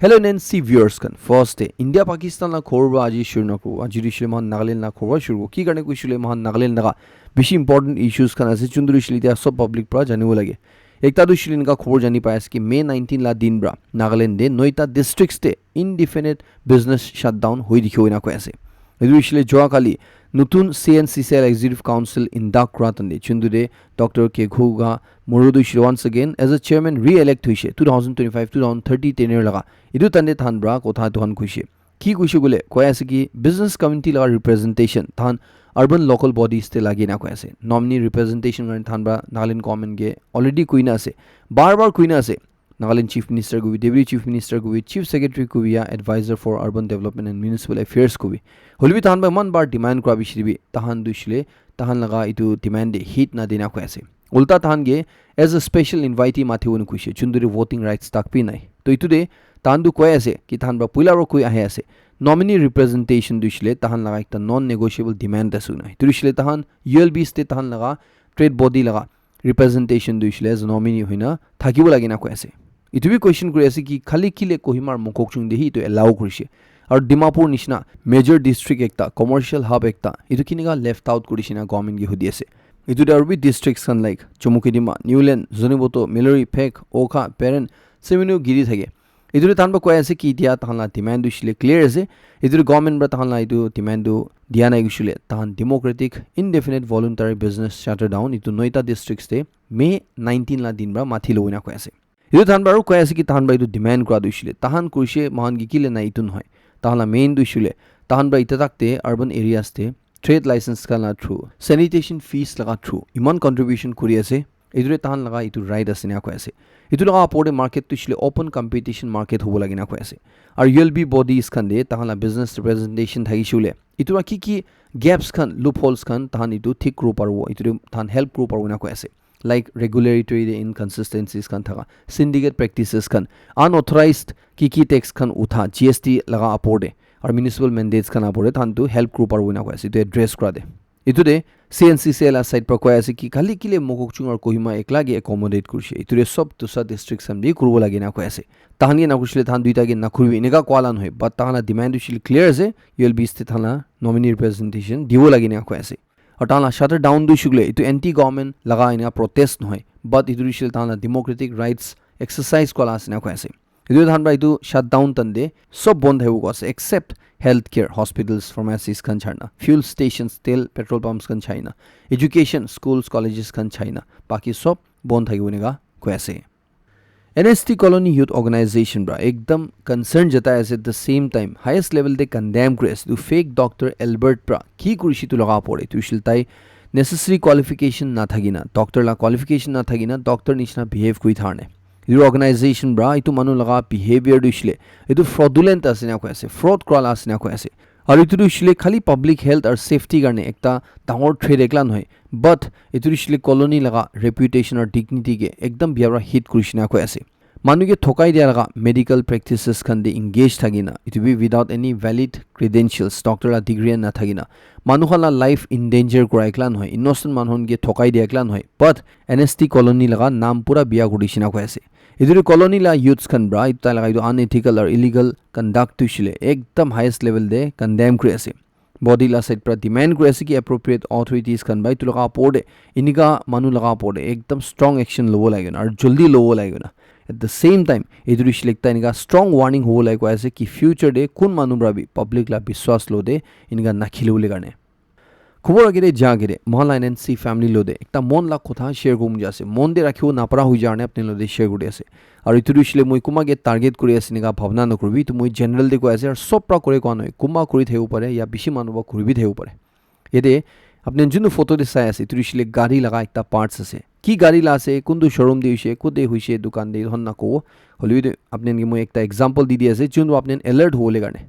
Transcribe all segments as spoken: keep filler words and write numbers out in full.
Hello N N C viewers khan, first day India Pakistan la khobor ba aji shuru na kobo, aji dishile mahan Nagaland la khobor shuru kobo. Ki karne kuishile mahan Nagaland laga bishi important issues khan ase, chunduri shile dia sob public pra janibo lage. Ekta tu shile nika khobor jani pai ase ki May nineteen la din pra Nagaland de noita districts de indefinite business shutdown hoi dikhibo ena koi ase. Etu hoishile joa kali nutun C N C C L Executive Council induct kura tande chundu de Doctor Kekhouga Murray tu hoishile once again as a chairman re-elect hoishe two thousand twenty-five two thousand thirty tenure laga. Etu tande than pra kotha tuhan kuishe. Ki kuishe kule koi ase ki business community laga representation than urban local bodies te lagi na koi ase. Nominee representation karne than pra Nagaland government ke already kuina ase. Bar bar kuina ase. Nagaland Chief Minister kubi, Deputy Chief Minister kubi, Chief Secretary kubi ya Advisor for Urban Development and Municipal Affairs kubi. Holibi tahan ba iman bar demand kura bishi bi tahan dushile tahan laga itu demand de hit na dina koi ase. Ulta tahan ge as a special invitee mati wonu kuishe chunduri voting rights tak pi nai. To itu de tahan du koi ase ki tahan ba puila ro koi ahe ase. Nominee representation dushile tahan laga ekta non-negotiable demand asu nai. Turishile tahan U L B state tahan laga trade body laga representation duishile as nominee hoina thakibo lage na koi ase. Itu bi question kuri ase ki khali kile Kohima aru Mokokchung de hi itu allow kurishe. Aru Dimapur nishina major district ekta, commercial hub ekta, itu kinika left out kurishe na government ki hudi ase. Itu de aru bi districts khan like Chumukedima, Niuland, Zunheboto, Meluri, Phek, Wokha, Peren, Seminyu giri thake. Itu de tahan ba koi ase ki dia tahan la demand du shile clear ase. Itu de government pra tahan la itu demand du dia nai gushile tahan democratic indefinite voluntary business shutdown itu noita districts de May nineteen la din pra mati lo ina koi ase. Itu tahan pra aru koi ase ki tahan pra itu demand kura du shile tahan kurishe mahan ki kile na itu nohoi. Tahan la main du shile tahan pra ita tak te urban areas te trade license khan la through, sanitation fees laga through iman contribution kuri ase. Itu de tahan laga itu right ase na koi ase. Itu laga opor de market tu shile open competition market hobo lage na koi ase. Aru U L B bodies khan de tahan la business representation thaki shule itu ra ki ki gaps khan, loopholes khan tahan itu thik kuro paribo, itu de tahan help kuro paribo na koi ase. Like regulatory de inconsistencies khan thaka, syndicate practices khan, unauthorized ki ki tax khan utha, G S T laga apor de, aru municipal mandates khan apor de tahan tu help kuro paribo na koi ase itu address kura de. Itu de C N C C L la side pra koi ase ki khali kile Mokokchung aru Kohima ekla ke accommodate kurishe. Itu de sob dusa district khan bi kuribo lage na koi ase. Tahan ke na kurisile tahan duita ke na kuribi eneka koa la nohoi. But tahan la demand tu shile clear ase. U L B state tahan la nominee representation dibo lage na koi ase. Aru tahan la shutdown tu shukle itu anti government laga ena protest nohoi. But itu shile tahan la democratic rights exercise koa la ase na koi ase. Itu tahan pra itu shutdown tande sob bon thaibo koi ase except healthcare, hospitals, pharmacies khan charna, fuel stations, tel, petrol pumps khan charna, education, schools, colleges khan charna, baki sob bon thaibo eneka koi ase. N S T Colony Youth Organization pra ekdam concern jatai ase, at the same time highest level de condemn kuri ase tu fake Doctor Albert pra ki kurishi tu laga pore tu shil tai necessary qualification na thakina, doctor la qualification na thakina doctor nishina behave kuri tharne. Etu organization pra etu manu laga behavior tu shile etu fraudulent ase na koi ase, fraud kura la ase na koi ase. Aru etu tu shile khali public health aru safety karne ekta dangor threat ekla nohoi, but etu tu shile colony laga reputation aru dignity ke ekdam bia pra hit kurishe na koi ase. Manu ke thokai dia laga medical practices khan de engage thakina, etu bi without any valid credentials, doctor la degree na thakina, manu khan la life endanger kura ekla nohoi, innocent manu khan ke thokai dia ekla nohoi, but N S T colony laga naam pura bia kuri dishina koi ase. Etu tu colony la youths khan pra etu tai laga etu unethical or illegal conduct tu shile ekdam highest level de condemn kuri ase. Body la side pra demand kuri ase ki appropriate authorities khan bai etu laga opor de enika manu laga opor de ekdam strong action lobo lage na aru jaldi lobo lage na. At the same time etu tu shile ekta enika strong warning hobo lage koi ase ki future de kun manu pra bi public la biswas lo de enika nakhile bole karne. Khobor agere ja agere mohan la N N C family lo de ekta mon la kotha share kuribo mon jai ase, mon de rakhibo napara hoi jai karne apni lo de share kuri ase. Aru etu tu shile moi kunba ke target kuri ase enika bhabna nakuribi, etu moi general de koi ase aru sob pra kore koa nohoi, kunba kuri thakibo pare ya bishi manu pra kuri bi thakibo pare. Yate apni khan juntu photo te sai ase etu tu shile gari laga ekta parts ase, ki gari la ase, kuntu showroom de hoishe, kute hoishe, dukan de etu khan nakobo, hoilebi tu apni khan ke moi ekta example di di ase juntu apni khan alert hobole karne.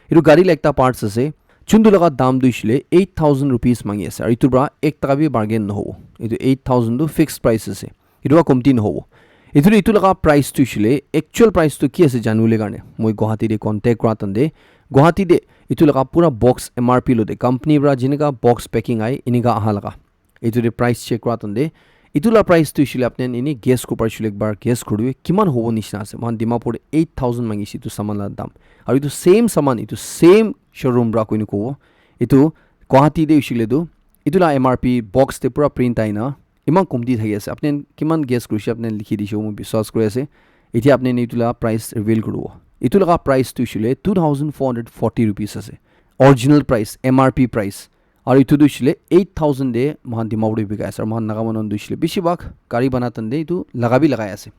Etu gari la ekta parts ase, juntu laga dam tu hoishe le eight thousand rupees mangi ase aru etu pra ek taka bi bargain nahobo. Etu eight thousand tu fixed price ase, etu pra komti nahobo. Etu tu etu laga price tu hoishe le actual price tu ki ase janibole karne moi Guwahati te contact kura tande Guwahati te etu laga pura box M R P lo de company pra jenika box packing ahi enika aha laga etu de price check kura tande Etu la price tu hoishe koile apni khan eni guess kuri pare hoishe koile ekbar guess kuri dibi, kiman hobo nishina ase. Moikhan Dimapur te eight thousand mangise etu saman la dam. Aru etu same saman, etu same showroom pra koine kobo. Etu Guwahati te hoishe koile tu, etu la M R P box te pura print ahi na, iman komti thaki ase. Apni khan kiman guess kurishe, apni khan likhi dishe, moi biswas kuri ase. Etia apni khan etu la price reveal kuribo. Etu laga price tu hoishe koile two thousand four hundred forty rupees ase. Original price, M R P price. Aru etu tu hoishe koile eight thousand te moikhan Dimapur te bikai ase. Aru moikhan Naga manu khan tu hoishe koile bishi bhag gari bana time te etu laga bi lagai ase.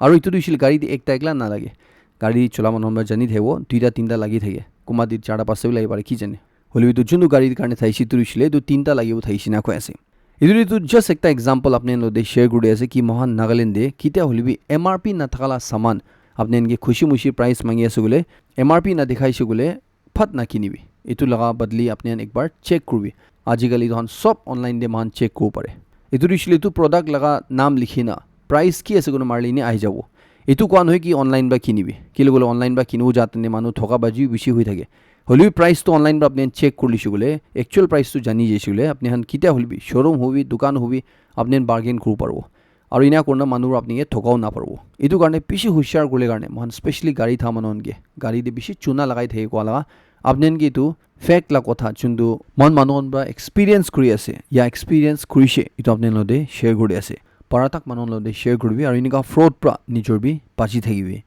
Aru etu tu hoishe koile gari te ekta ekla nalage. Gari chola manu khan para jani thakibo, duita tinta lagi thake. Kunba din charta pasta bi lagi pare, ki jane. Hoilebi etu juntu gari karne thaishe etu hoishe koile etu tinta lagibo thaishe na koi ase. Etu tu just ekta example apni khan logote share kuri ase ki moikhan Nagaland te ketia hoilebi M R P nathaka la saman apni khan ke khushi mushi price mangi ase koile, M R P nadikhaishe koile, phat nakinibi. Etu laga badli apni khan ekbar check kuribi. Ajikali etu khan sob online te moikhan check kuribo pare. Etu tu hoishe koile etu product laga naam likhi na, price ki ase koina marile eni ahi jabo. Etu koa nohoi ki online para kinibi. Kile koile online para kinibo ja tene manu thoka baji bishi hoi thake. Hoilebi price tu online para apni khan check kuri lishe koile, actual price tu jani jaishe koile, apni khan ketia hoilebi, showroom hobi, dukan hobi, apni khan bargain kuribo paribo. Aru ena kurina manu para apni ke thokao naparibo. Etu karne bishi hushiar kuribole karne moikhan specially gari tha manu khan ke gari te bishi chuna lagai thake koa laga apni khan ke etu fact la kotha juntu moikhan manu khan para experience kuri ase ya experience kurishe etu apni khan logote share kuri ase. Para tak manu khan logote share kuribi aru enika fraud para nijor bi bachi thakibi.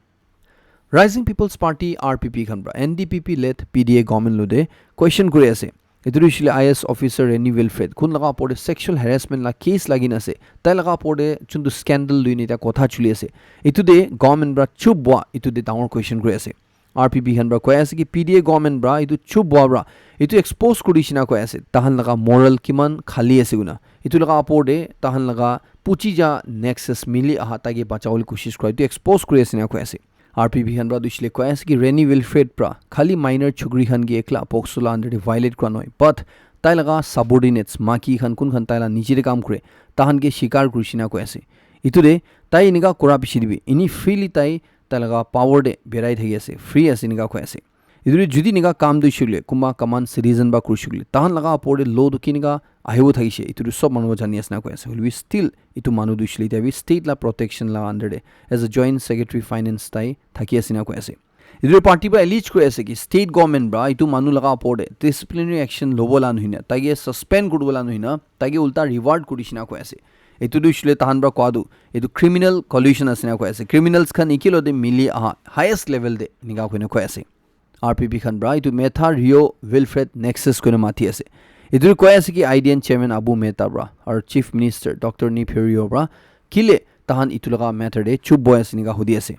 Rising People's Party R P P khan para N D P P led P D A government logote question kuri ase. Etu tu hoishe koile I A S officer Reni Wilfred kun laga opor te sexual harassment la case lagi na ase. Tai laga opor te juntu scandal lui na eta kotha chuli ase. Etu te government para chup bua etu te dangor question kuri ase. R P P khan para koi ase ki P D A government para etu chup bua para etu expose kuri dishina koi ase. Tahan laga moral kiman khali ase koina. Etu laga opor te tahan laga puchi ja nexus mili aha tai ke bachawole koshish kura etu expose kuri ase na koi ase. R P P khan para tu hoishe koile koi ase ki Reni Wilfred para khali minor chukri khan ke ekla POCSO la under te violate kura nohoi, but tai laga subordinates maki khan kun khan tai la niche te kam kure tahan ke shikar kurishe na koi ase. Etu te tai enika kura piche te bi eni freely tai tai laga power te berai thaki ase, free ase enika koi ase. Etu te jodi enika kam tu hoishe koile kunba common citizen para kurishe koile tahan laga opor te law tu kenika ahibo thakishe etu tu sob manu para jani ase na koi ase. Hoilebi still etu manu tu hoishe koile etia bi state la protection la under te as a joint secretary finance tai thaki ase na koi ase. Etu party para allege kuri ase ki state government para etu manu laga opor te disciplinary action lobo la nohoi na tai ke suspend kuribo la nohoi na tai ke ulta reward kuri dishina koi ase. Etu tu hoishe koile tahan para koa tu etu criminal collusion ase na koi ase. Criminals khan eke logote mili aha highest level te enika koina koi ase. R P P khan para etu Mehta Rio Wilfred nexus koina mati ase. Etu koi ase ki I D N chairman Abu Mehta para aru chief minister Doctor Neiphiu Rio para kile tahan etu laga matter te chup boi ase enika hudi ase.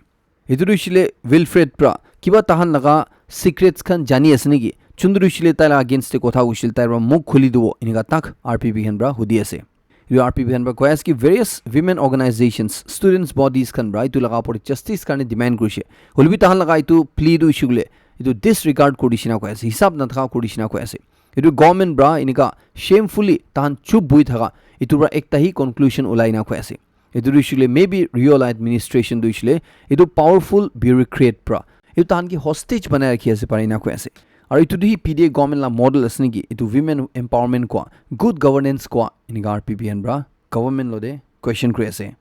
Etu tu hoishe koile Wilfred para kiba tahan laga secrets khan jani ase neki? Juntu tu hoishe koile tai laga against te kotha hoishe koile tai para mukh khuli dibo enika tak R P P khan para hudi ase. Etu R P P khan para koi ase ki various women organizations, students bodies khan para etu laga opor te justice karne demand kurishe. Hoilebi tahan laga etu plea tu hoishe koile etu disregard kuri dishina koi ase, hisab nathaka kuri dishina koi ase. Etu government para enika shamefully tahan chup boi thaka etu para ekta hi conclusion ulai na koi ase. Etu tu hoishe koile maybe Rio la administration tu hoishe koile etu powerful bureaucrat para etu tahan ke hostage banai rakhi ase pare ena koi ase. Aru etu tu hi P D A government la model ase neki? Etu women empowerment koa, good governance koa enika R P P khan para government logote question kuri ase.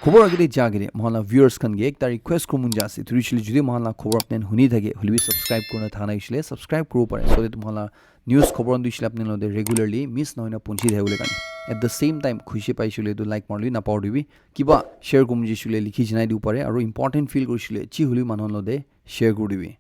Khobor agete ja agete moikhan la viewers khan ke ekta request kuribo mon jai ase. Etu hoishe koile jodi moikhan la khobor apni khan huni thake hoilebi subscribe kurina thaka nai hoishe koile subscribe kuribo pare so that moikhan la news khobor khan tu hoishe koile apni khan logote regularly miss nohoi na punchi thakibole karne. At the same time khushi paishe koile etu like maribole napahoribi. Kiba share kuribo mon jaishe koile likhi janai dibo pare aru important feel kurishe koile ji hoilebi manu khan logote share kuri dibi.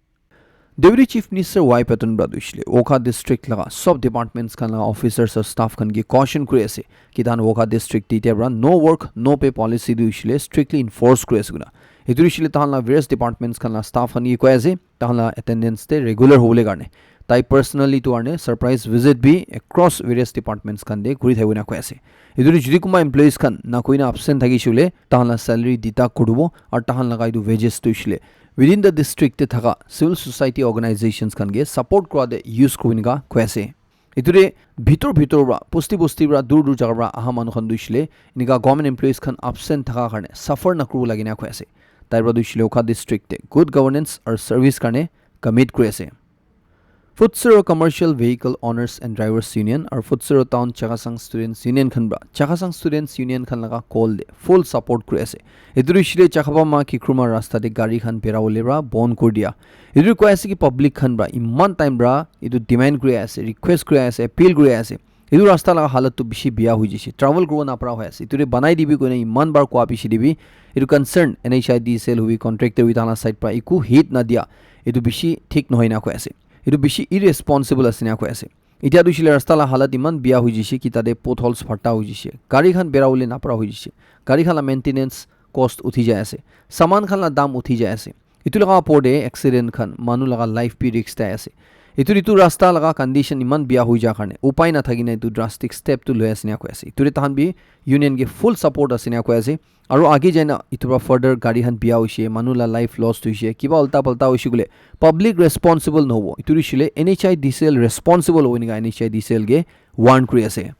Deputy Chief Minister Y Patton para tu hoishe koile Wokha district laga sob departments khan laga officers aru staff khan ke caution kuri ase ki tahan Wokha district te etia para no work no pay policy tu hoishe koile strictly enforce kuri ase koina. Etu tu hoishe koile tahan laga various departments khan laga staff khan ke koi ase tahan laga attendance te regular hobole karne. Tai personally etu karne surprise visit bi across various departments khan te kuri thakibo ena koi ase. Etu tu jodi kunba employees khan na koina absent thakishe koile tahan laga salary deduct kuribo aru tahan laga etu wages tu hoishe koile within the district te thaka civil society organizations khan ke support kura te use kuribo enika koi ase. Etu te bhitor bhitor para bosti bosti para dur dur jaga para aha manu khan tu hoishe koile enika government employees khan absent thaka karne suffer nakuribo lage na koi ase. Tai para tu hoishe koile Wokha district te good governance aru service karne commit kuri ase. Futsero Commercial Vehicle Owners and Drivers Union aru Futsero Town Chakhesang Students Union khan pra Chakhesang Students Union khan laga call te full support kuri ase. Etu hoishe le Chakhapama Kikruma rasta te gari khan bera bole pra bon kuri dia. Etu koi ase ki public khan pra iman time pra etu demand kuri ase, request kuri ase, appeal kuri ase. Etu rasta laga halat tu bishi biya hoi jishe. Travel kuribo napara hoi ase. Etu re banai dibi koina iman bar koa bishi dibi. Etu concern N H I D C L hobi contractor hobi tana side pra eku hit na dia. Etu bishi thik nohoi na koi ase. Etu bishi irresponsible ase na koi ase. Itya tu shile rasta la halat iman biya hoi jishe ki tate potholes phatta hoi jishe. Gari khan bera bole napara hoi jishe. Gari khan la maintenance cost uthi jai ase. Saman khan la dam uthi jai ase. Etu laga opor te accident khan, manu laga life bi risk te ase. Etu, etu rasta laga condition iman biya hoi ja karne, upai na thaki na etu drastic step tu loi ase na koi ase. Etu re tahan bi union ke full support ase na koi ase. Aru age jai na etu pra further gari khan biya hoishe, manu la life lost hoishe, kiba ulta palta hoishe koile public responsible nohobo. Etu hoishe le N H I D C L responsible hobo enika N H I D C L ke warn kuri ase.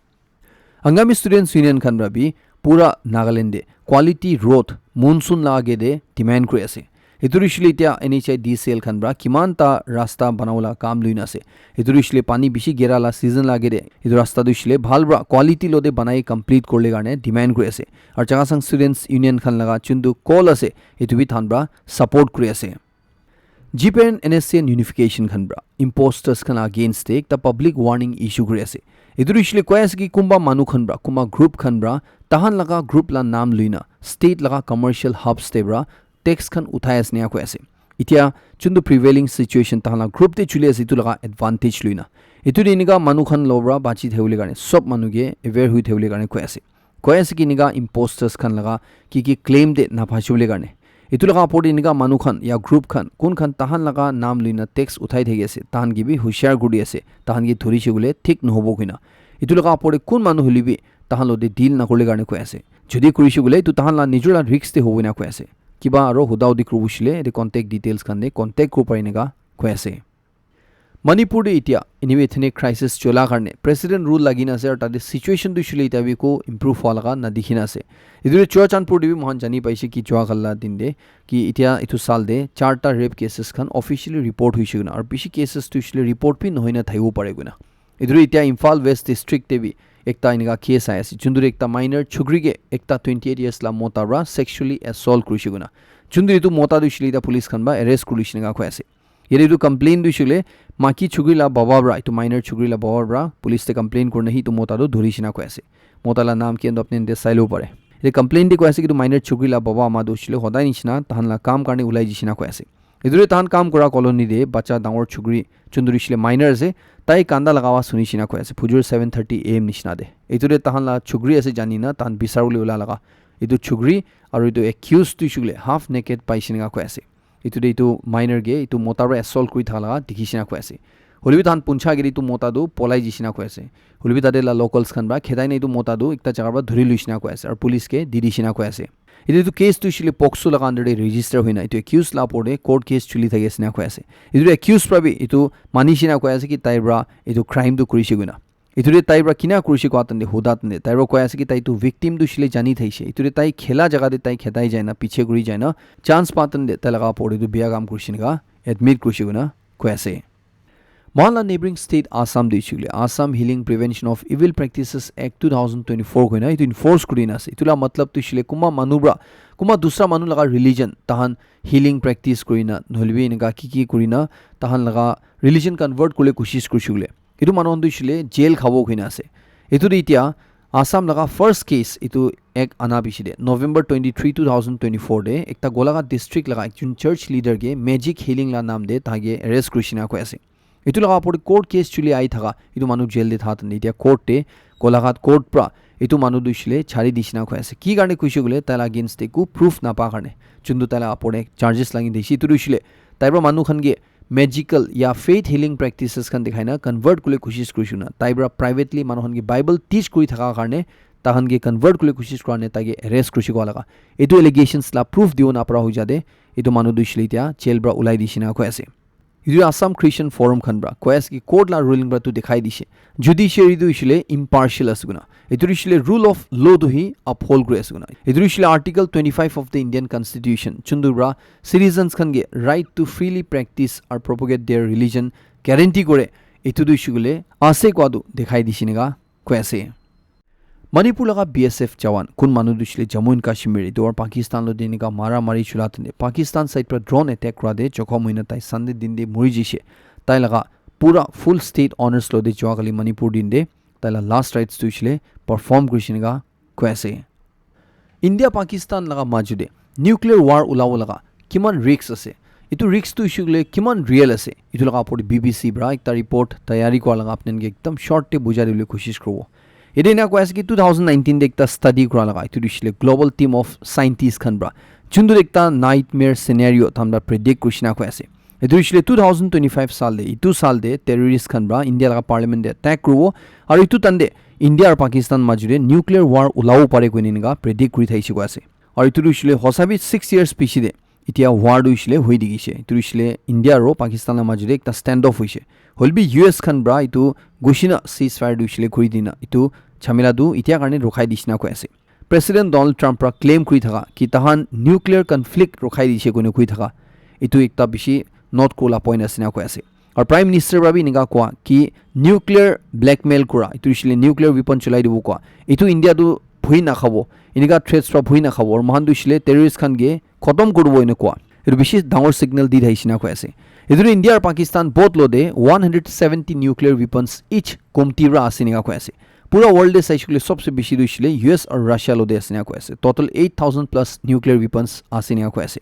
Angami Students Union khan pra bi pura Nagaland te quality road monsoon la age te demand kuri ase. Etu hoishe le itya N H I D C L khan pra kiman ta rasta banabole kam lui na ase. Etu hoishe le pani bishi gera la season la age te etu rasta tu hoishe le bhal pra quality lo te banai complete kurle karne demand kuri ase. Aru Chakhesang Students Union khan laga chuntu call ase, etu bi than pra support kuri ase. G P N N S C N unification khan pra imposters khan against te ekta public warning issue kuri ase. Etu hoishe le koi ase ki kumba manu khan pra, kumba group khan pra, tahan laga group la naam luina state laga commercial hubs te pra tax khan uthai ase ena koi ase. Itya chuntu prevailing situation tahan la group te chuli ase etu laga advantage luina. Etu te enika manu khan lo pra bachi thawole karne sob manu ke aware hui thawole karne koi ase. Koi ase ki enika imposters khan laga ki ki claim te naphasibole karne. Etu laga opor te enika manu khan ya group khan kun khan tahan laga naam luina tax uthai thaki ase tahan ke bi hushiar kuri ase tahan ke dhurishe koile thik nohobo koina. Etu laga opor te kun manu hoile bi tahan lote deal nakurle karne koi ase. Jodi kurishe koile etu tahan la nijor la risk te hobo ena koi ase. Kiba aro huda hudi kuribo shile ete contact details khan te contact kuribo pare enika koi ase. Manipur te itya anyway ethnic crisis chola karne president rule lagi na ase aru tate situation tu shile itya bi ko improve hwa laga na dikhi na ase. Etu Churachandpur te bi mohan jani paise ki jua kala din te ki itya etu sal te charta rape cases khan officially report hoise koina aru bishi cases tu shile report bi nohoi na thaibo pare koina. Etu itya Imphal West district te bi ekta enika case ahi ase juntu ekta minor chukri ke ekta twenty eight years la mota para sexually assault kurise koina juntu etu mota tu shile itya police khan para arrest kurise enika koi ase. Yate etu complain tu hoishe koile maki chukri la baba para etu minor chukri la baba para police te complain kurina hi etu mota tu dhuri shina koi ase. Mota la naam ki apni yate sai labo pare. Yate complain te koi ase ki etu minor chukri la baba ama tu hoishe koile hodai nishina tahan la kam karne ulai jai shina koi ase. Etu te tahan kam kura colony te bacha dangor chukri juntu hoishe koile minor ase tai kanda laga awaz suni shina koi ase phujur seven thirty A M nishina te. Etu te tahan la chukri ase jani na tahan bisar bole ula laga etu chukri aru etu accused tu hoishe koile half naked pai shina koi ase. Etu te etu minor ke etu mota para assault kuri thaka laga dikhi shina koi ase. Hoilebi tahan puncha kere etu mota tu polai jai shina koi ase. Hoilebi tate la locals khan para khedai na etu mota tu ekta jaga para dhuri lui shina koi ase aru police ke di di shina koi ase. Etu etu case tu hoishe koile POCSO laga under te register hoina etu accused la opor te court case chuli thaki ase na koi ase. Etu accused para bi etu mani shina koi ase ki tai para etu crime tu kurise koina. Etu te tai para kina kurise koa tante huda tante tai para koi ase ki tai tu victim tu hoishe koile jani thaise. Etu te tai khela jaga te tai khedai jai na piche kuri jai na chance pa tante tai laga opor te tu biya kam kurise enika admit kurise koina koi ase. Mohan la neighboring state Assam te hoishe koile Assam Healing Prevention of Evil Practices Act two thousand twenty-four koina etu enforce kuri na ase. Etu la matlab tu hoishe koile kunba manu para kunba dusra manu laga religion tahan healing practice kuri na nohoilebi enika ki ki kuri na tahan laga religion convert kuribole koshish kurise koile etu manu khan tu hoishe koile jail khabo koina ase. Etu te itya Assam laga first case etu ek ana piche te November twenty-three two thousand twenty-four te ekta Golaghat district laga ekjon church leader ke magic healing la naam te tai ke arrest kurise enika koi ase. Etu laga opor te court case chuli ahi thaka etu manu jail te tha tante itya court te Golaghat court para etu manu tu hoishe koile chari di shina koi ase. Ki karne kurise koile tai la against te eku proof napa karne juntu tai la opor te charges lagi dise etu tu hoishe koile tai para manu khan ke magical ya faith healing practices khan dikhai na convert kuribole koshish kurise koina tai para privately manu khan ke Bible teach kuri thaka karne tahan ke convert kuribole koshish kura karne tai ke arrest kurise koa laga etu allegations la proof dibo napara hoi jate etu manu tu hoishe koile itya jail para ulai di shina koi ase. Etu Assam Christian Forum khan para koi ase ki court la ruling para tu dikhai dishe judiciary tu hoishe koile impartial ase koina. Etu tu hoishe koile rule of law tu hi uphold kuri ase koina. Etu tu hoishe koile Article twenty-five of the Indian Constitution juntu para citizens khan ke right to freely practice or propagate their religion guarantee kore, etu tu hoishe koile ase koa tu dekhai dishe enika koi ase. Manipur laga B S F jawan kun manu tu hoishe koile Jammu and Kashmir etu aru Pakistan lo dinga mara mari chula tene Pakistan side pra drone attack kura de jokhom hoina tai Sunday din de muri jishe. Tai laga pura full state honors lo de jua kali Manipur din de tai la last rites tu hoishe koile perform kurishe enika koi ase. India Pakistan laga maju de nuclear war ulabo laga kiman risk ase, etu risk tu hoishe koile kiman real ase, etu laga opor de B B C pra ekta report tayari kura laga apni khan ke ekdam short te bujai dibole koshish kuribo. Yate ena koi ase ki two thousand nineteen te ekta study kura laga, etu tu hoishe koile global team of scientists khan pra, juntu ekta nightmare scenario tahan pra predict kurishe na koi ase. Etu hoishe koile two thousand twenty-five saal de, etu saal de terrorist khan pra India laga parliament de attack kuribo, aru etu time de India aru Pakistan maju de nuclear war ulabo pare koina enika predict kuri thaishe koi ase. Aru etu tu hoishe koile hosa bi six years piche de etia war tu hoishe koile hoi dikhishe. Etu tu hoishe koile India aru Pakistan la maju de ekta stand off hoishe. Hoile bi U S khan pra etu gushi na ceasefire tu hoishe koile kuri dina etu jhamela tu etia karne rukhai dishe na koi ase. President Donald Trump pra claim kuri thaka ki tahan nuclear conflict rukhai dishe koina koi thaka etu ekta bishi note kurila point ase na koi ase. Aru Prime Minister pra bi enika koa ki nuclear blackmail kura, etu hoishe koile nuclear weapon cholai dibo koa, etu India tu bhui nakhabo, enika threats pra bhui nakhabo, aru moikhan tu hoishe koile terrorist khan ke khotom kuribo ena koa. Etu bishi dangor signal di thaishe na koi ase. Etu tu India aru Pakistan both lo de one hundred seventy nuclear weapons each komti pra ase enika koi ase. Pura world de saishe koile sobse bishi tu hoishe koile U S aru Russia lo de ase enika koi ase. Total eight thousand plus nuclear weapons ase enika koi ase.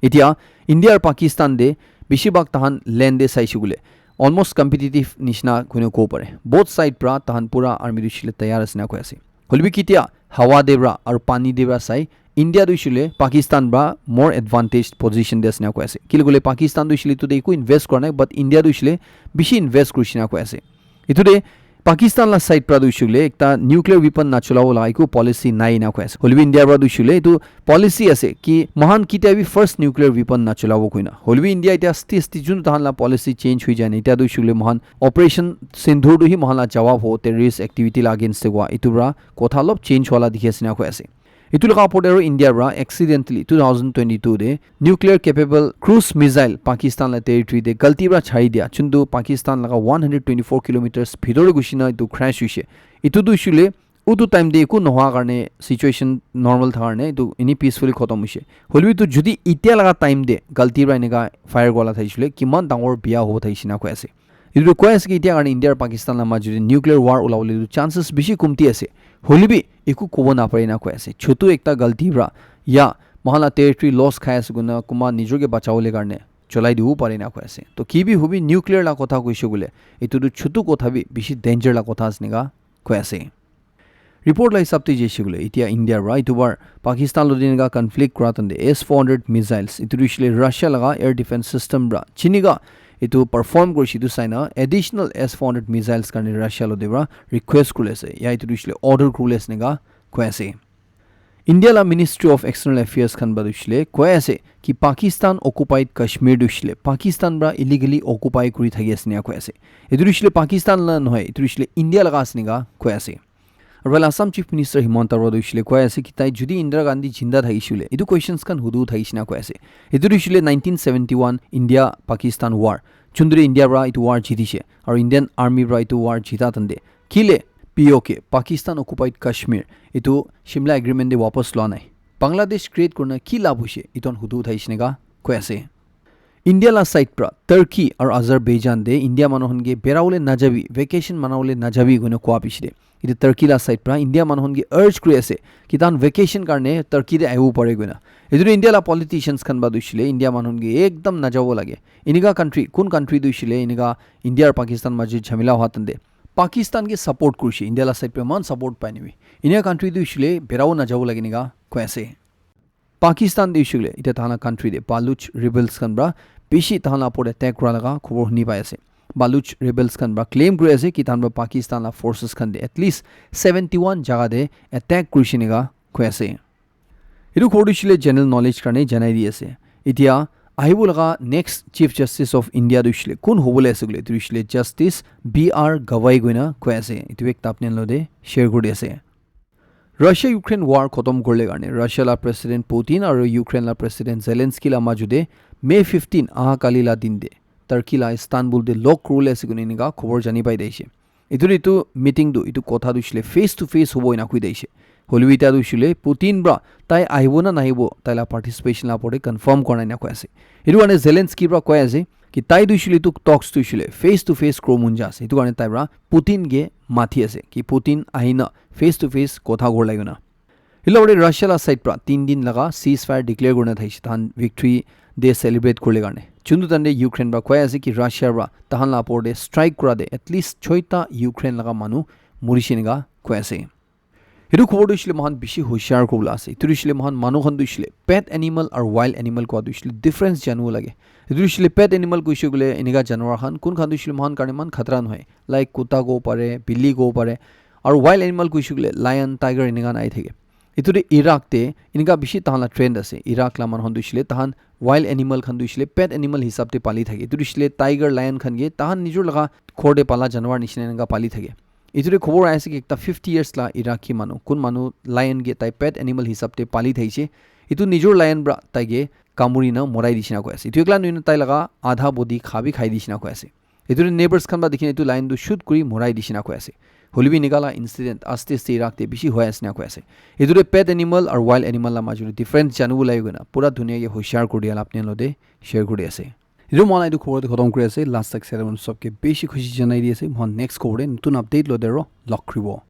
Etia India aru Pakistan de bishi bhag tahan land de saishe koile almost competitive nishina koina kobo pare. Both side pra tahan pura army tu hoishe koile tayar ase enika koi ase. Hoile bi ketia hawa de pra aru pani de pra sai India tu hoishe koile Pakistan pra more advantaged position de ase enika koi ase. Kile koile Pakistan tu hoishe koile etu de eku invest kura nai, but India tu hoishe koile bishi invest kurishe enika koi ase. Etu de Pakistan la side pra tu hoishe koile ekta nuclear weapon nachulabo laga eku policy nai enika koi ase. Hoile bi India pra tu hoishe koile etu policy ase ki moikhan ketia bi first nuclear weapon nachulabo koina. Hoile bi India etia sti sti jun tahan la policy change hoi jai na. Etia tu hoishe koile moikhan Operation Sindoor tu hi moikhan la jawab ho terrorist activity la against de koa. Etu pra kotha olop change hoila dikhi ase enika koi ase. Etu laga opor de aru India pra accidentally two thousand twenty-two de nuclear capable cruise missile Pakistan la territory de galti pra chari dia, juntu Pakistan laga one hundred twenty-four kilometers bhitor de gushi na etu crash hoishe. Etu tu hoishe koile utu time de eku nohoa karne situation normal thaka karne etu eni peacefully khotom hoishe. Hoile bi tu jodi etia laga time de galti pra enika fire kura la thaishe koile kiman dangor bia hobo thaishe enika koi ase. Etu tu koi ase ki etia karne India aru Pakistan la maju de nuclear war ulabole tu chances bishi komti ase. Hoile bi eku kobo napare enika koi ase. Chutu ekta galti pra ya moikhan la territory loss khai ase koina kunba nijor ke bachabole karne cholai dibo pare enika koi ase. To ki bi hobi nuclear la kotha koishe koile etu tu chutu kotha bi bishi danger la kotha ase enika koi ase. Report la hisab te jaise koile etia India pra etu bar Pakistan lo dinga conflict kura tande S four hundred missiles etu tu hoishe koile Russia laga air defense system pra chiniga etu perform kurishe etu sai na additional S four hundred missiles karne Russia lo de pra request kuri ase ya etu tu hoishe koile order kuri ase enika koi ase. India la Ministry of External Affairs khan pra tu hoishe koile koi ase ki Pakistan occupied Kashmir tu hoishe koile Pakistan pra illegally occupy kuri thaki ase enika koi ase. Etu tu hoishe koile Pakistan la nohoi, etu tu hoishe koile India laga ase enika koi ase. Aru Assam Chief Minister Himanta Rao tu hoishe koile koi ase ki tai jodi Indira Gandhi jinda thakishe koile etu questions khan hudu thakishe enika koi ase. Etu tu hoishe koile nineteen seventy-one India Pakistan war, juntu de India pra etu war jitishe aru Indian Army pra etu war jita tande kile P O K, Pakistan Occupied Kashmir, etu Shimla Agreement de wapas lua nai, Bangladesh create kurina ki labh hoishe, etu khan hudu uthai shina ka koi ase. India la side pra Turkey aru Azerbaijan de India manu khan ke berabole najabi, vacation manabole najabi koina koa piche de, etu Turkey la side pra India manu khan ke urge kuri ase ki tahan vacation karne Turkey de ahibo pare koina. Etu tu India la politicians khan ba tu hoishe le India manu khan ke ekdam najabo lage. Enika country, kun country tu hoishe le enika India aru Pakistan majot jhamela hua tante Pakistan ke support kurishe, India la side pra eman support pai nabi. Enika country tu hoishe le berabo najabo lage enika koi ase. Pakistan de hoishe koile, etia tahan la country de Baloch rebels khan pra bishi tahan la upor de attack kura laga khobor huni pai ase. Baloch rebels khan pra claim kuri ase ki tahan pra Pakistan la forces khan de at least seventy one jaga de attack kurishe enika koi ase. Etu khobor tu hoishe le general knowledge karne janai di ase. Etia ahibo laga next Chief Justice of India tu hoishe le kun hobole ase koile, etu hoishe le Justice B R Gavai koina koi ase. Etu ekta apni khan lo de share kuri di ase. Russia Ukraine war khotom kurile karne Russia la President Putin aru Ukraine la President Zelensky la majo de May fifteen aha kali la din de Turkey la Istanbul te log kuribole ase koina enika khobor jani pai thakishe. Etu etu meeting tu etu kotha tu hoishe le face to face hobo ena koi thakishe. Hoilebi eta tu hoishe le Putin pra tai ahibo na nahibo tai la participation la opor te confirm kora nai na koi ase. Etu karne Zelensky pra koi ase ki tai tu hoishe le etu talks tu hoishe le face to face kuro mon ja ase. Etu karne tai pra Putin ke mati ase ki Putin ahina face to face kotha kuri lage na. Etu logte Russia la side pra tin din laga ceasefire declare kurina thakishe tahan victory day celebrate kuribole karne. Juntu tahan te Ukraine pra koi ase ki Russia pra tahan la opor te strike kura te at least choita Ukraine laga manu morishe enika koi ase. Etu khobor tu hoishe le moikhan bishi hoshiar kuribole ase. Etu tu hoishe le moikhan manu khan tu hoishe le pet animal aru wild animal kowa tu hoishe le difference janibo lage. Etu tu hoishe le pet animal koishe koile enika janwar khan kun khan tu hoishe le moikhan karne eman khatra nohoi. Like kuta kobo pare, billi kobo pare. Aru wild animal koishe koile lion, tiger enika khan ahi thake. Etu tu Iraq te enika bishi tahan la trend ase. Iraq la manu khan tu hoishe le tahan wild animal khan tu hoishe le pet animal hisab te pali thake. Etu tu hoishe le tiger, lion khan ke tahan nijor laga ghor te pala janwar nishina enika pali thake. Etu te khobor ahi ase ki ekta fifty years la Iraqi manu, kun manu lion ke tai pet animal hisab te pali thakishe. Etu nijor lion pra tai ke kamuri na morai dishe na koi ase. Etu ekla nohoi na tai laga adha body kha bi khai dishe na koi ase. Etu te neighbors khan pra dikhina etu lion tu shoot kuri morai dishe na koi ase. Hoilebi enika la incident aste aste Iraq te bishi hoi ase na koi ase. Etu te pet animal aru wild animal la majot te difference janibo lage koina pura dunia ke hoshiar kuri dia la apni khan logote share kuri ase. Etu moikhan etu khobor te khotom kuri ase. Last tak sare mon sob ke bishi khushi janai di ase. Moikhan next khobor te notun update logote aro log kuribo.